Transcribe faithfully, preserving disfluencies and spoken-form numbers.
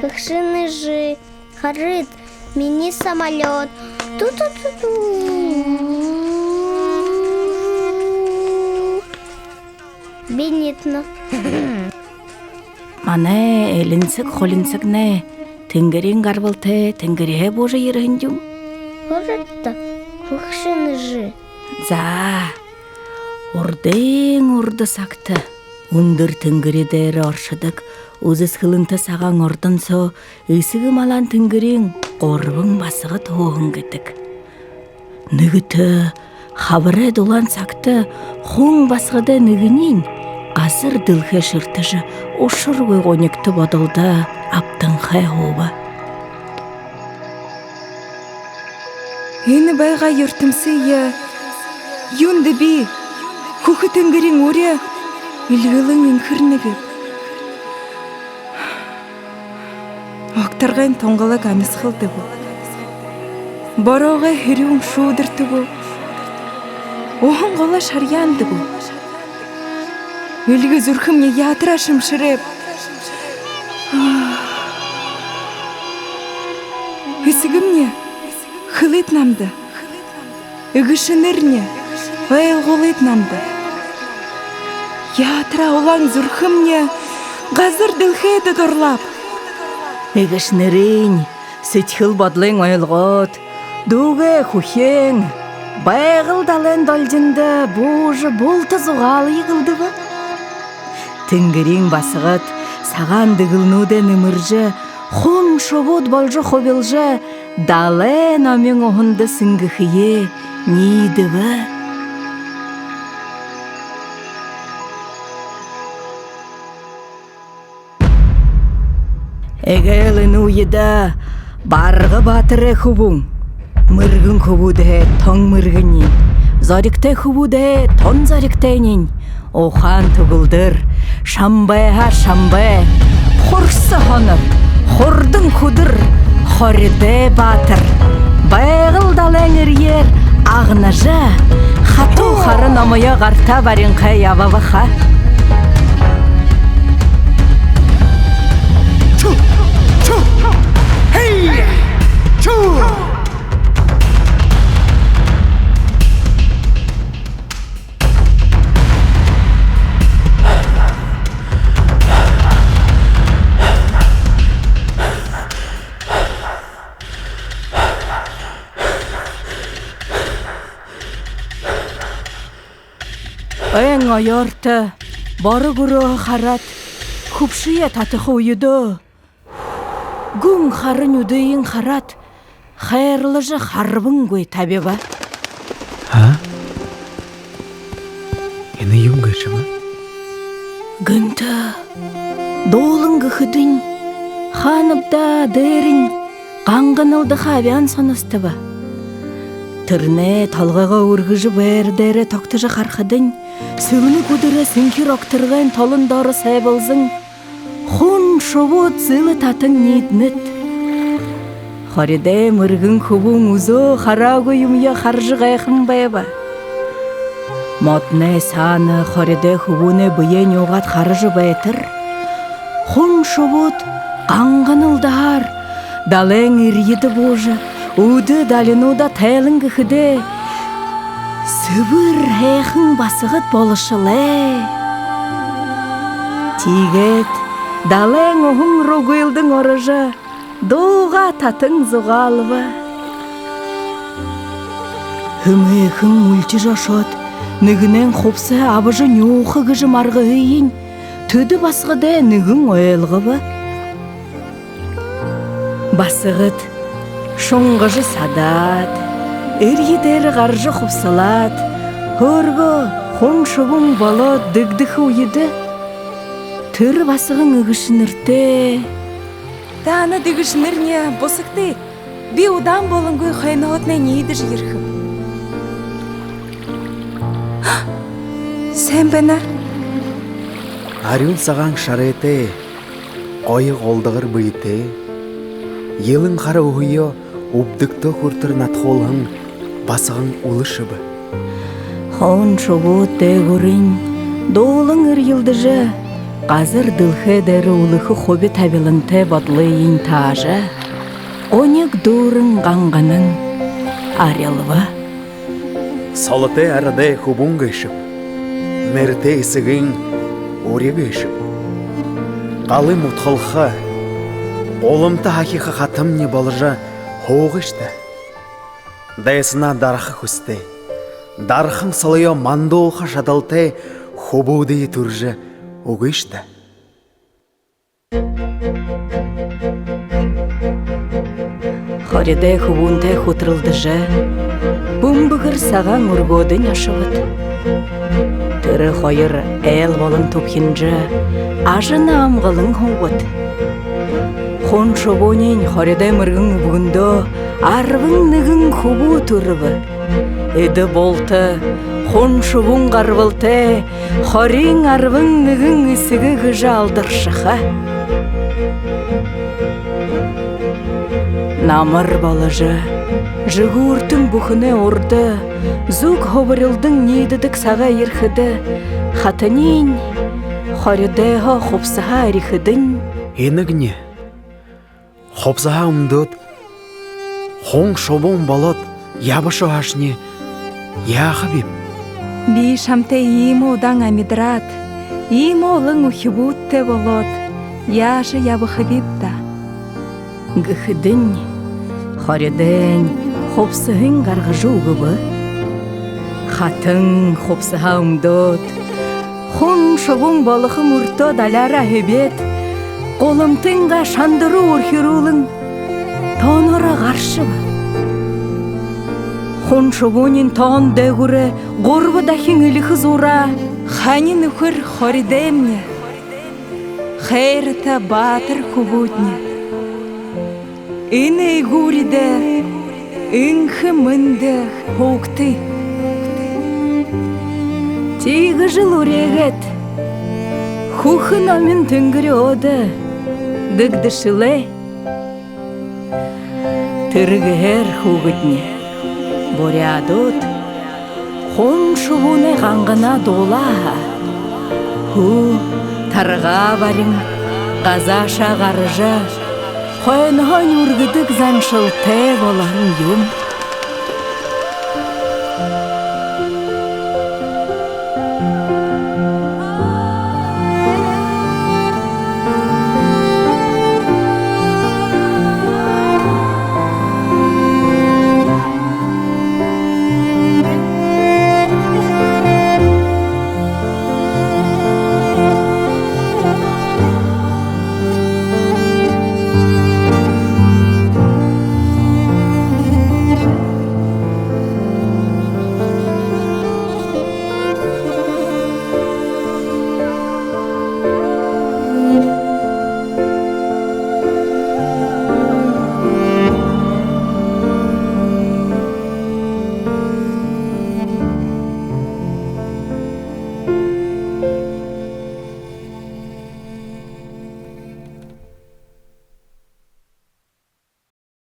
Хэгшын эжы, харыт, минии самолёт. Ту-ту-ту-ту. Би ниидээнэб. Манай элинсэг хулинсагнай тэнгэриин гарбалтай тэнгэриһээ буужа ерэһэн юм. Харыт даа, хэгшын эжы. За, урдын урда сагта үндэр тэнгэри дээрэ оршодог үзэсхэлэнтэ сагаан ордон соо Эсэгэ Малаан тэнгэриин гурбан басагад һууһан гэдэг. Нэгэтэ хабарай дулаан сагта хун басагадай нэгэниинь газар дэлхэй шэртэжэ, ушаргүй гунигта бодолдо абтанхай һууба. Энэ байгаа юртэмсые юундэ би, хүхэ тэнгэриин үри, эльгэлэн энхэрнэбиб? Огторгойн тунгалаг амисхалдаг гү? Бороогой һэрюун шүүдэрдэг гү? Уһан голой шарьяандаг гү? Эльгэ зүрхэмни яатараа шэмшэрээб. Эсэгэмни, хэлыт намда. Эгэшэнэрни, ойлгуулыт намда. Яатараа улаан зүрхэмни газар дэлхэйдэ дурлааб. Эгэшэнэрынь сэдьхэл бодолынь ойлгоод, дүүгээ хүхеэн, Байгал далайн долгиндо буужа, булта зугаалая гэлдэбэ. Тэнгэриин басагад сагаан дэгэлнүүдээ нэмэржэ, хун шубууд болжо хубилжа, далайн номин уһанда сэнгэхэеэ ниидэбэ. Эгээл энэ үедэ Барга баатарай хүбүүн, мэргэн хүбүүдһээ тон мэргэниинь, зоригтой хүбүүдһээ тон зоригтойнь, ухаан түгэлдэр, шамбайһаа шамбай, хурса һонор, хурдан хүдэр Хоридой баатар Байгал далайн эрьеэр агнажа, хатуу хара номоёо гартаа баринхай ябаба ха. Чу! Чу! Хей! Чу! Ойн оёорто боро гүрөөһэ хараад, хүбшые татаха үедөө гүн хара нюдыень хараад, хайрлажа харбангүй табиба. А? Энэ юун гээшэб? Гэнтэ дуулан гэхэдэнь, хаанаб даа дээрэнь ганганалдаха абяан соностобо. Тэрэнэй толгойгоо үргэжэ, байра дээрээ тогтожо харахадань, сэлмэг үдэрэй сэнхир огторгойн толон доро сайбалзан хун шубууд зэлэ татан ниидэнэд. Хоридой мэргэн хүбүүн үзөө хараагүй юумэеэ хаража гайхан байба. Модоной саана Хоридой хүбүүнэй бэеэ нюугаад хаража байтар, хун шубууд ганганалдаһаар далайн эрьедэ буужа, үдэ далинуудаа тайлан гэхэдээ, сэбэр һайхан басагад болошолой. Тиигээд далайн уһан руу гүйлдэн орожо, дуугаа татан зугаалба. Хэмээхэн мүлхижэ ошоод, нэгэнэйнь хубсаһа абажа нюуха гэжэ маргаһыень тэдэ басагадай нэгэн ойлгобо. Басагад шунгажа садаад, эрье дээрэ гаража хубсалаад, хөөргөө хун шубуун болоод дэгдэхэ үедэ, тэрэ басаган эгэшэнэртээ: Таанад, эгэшэнэрни, бусагты. Би удаан болонгүй хойноһоотнай ниидэжэ ерэхэб. Сайн байна. Арюун сагаан шарайтай, гоё голдогор бэетэй, елэн хара үһэеэ үбдэгтэ хүрэтэр надхуулһан басаган үлэшэбэ. Хун шубууд дээгүүрынь дуулан эрьелдэжэ, Газар дэлхэй дээрэ үлэхэ хуби табилантай бодолыень таажа, гуниг дүүрэн ганганан арилба. Солотой арадай хүбүүн гээшэб, нэрэтэй эсэгын үри гээшэб. Галай мутхалха, гуламта һахиха хатамни боложо һуугыш даа. Дайсанаа дараха хүсэтэй, дархан солоёо мандуулха шадалтай хүбүүдые түрэжэ үгыш даа. Хоридой хүбүүнтэй хүтэрэлдэжэ, бүмбэгэр сагаан үргөөдэнь ошобод. Тэрэ хоёр айл болон түбхинжэ, ажана амгалан һуубад. Хун шубууниинь хоридой мэргэн үбгэндөө арбан нэгэн хүбүү түрэбэ. Эдэ булта хун шубуун гарбалтай, хориин арбан нэгэн эсэгэ гэжэ алдаршаха. Намар боложо, жэгүүртэн бүхэнэй урда зүг һубарилдан ниидэдэг сагай ерэхэдэ, хатаниинь хоридойһоо хубсаһаа эрихэдэнь: Инагни, хубсаһаа үмдөөд, хун шубуун болоод ябашоо һаашни, яахабиб? Би шамтай иимэ удаан амидараад, иимэ олон үхибүүдтэй болоод, яажа ябахабиб даа? Гэхэдэнь хоридойнь хубсаһыень гаргажа үгэбэ. Хатан хубсаһаа үмдөөд, хун шубуун болохо мүртөө даляараа һэбээд, гуламтынгаа шанда руу үрхирүүлэн, тооноороо гаршаба. Хун шубууниинь тоон дээгүүрээ гурба дахин элихэ зуураа: Хани нүхэр хоридоймни, хайрата баатар хүбүүдни, энэ эгүүридэ энхэ мэндэ һуугты. Тиигэжэл үреэгээд, хүхэ номин тэнгэри өөдэ дэгдэшэлэй. Тэрэ гэһээр, хүүгэдни, буряадууд хун шубуунай ганганаа дуулаа һаа, һү таргаа барин, газаашаа гаража, хойноһоонь үргэдэг заншалтай болоһон юм.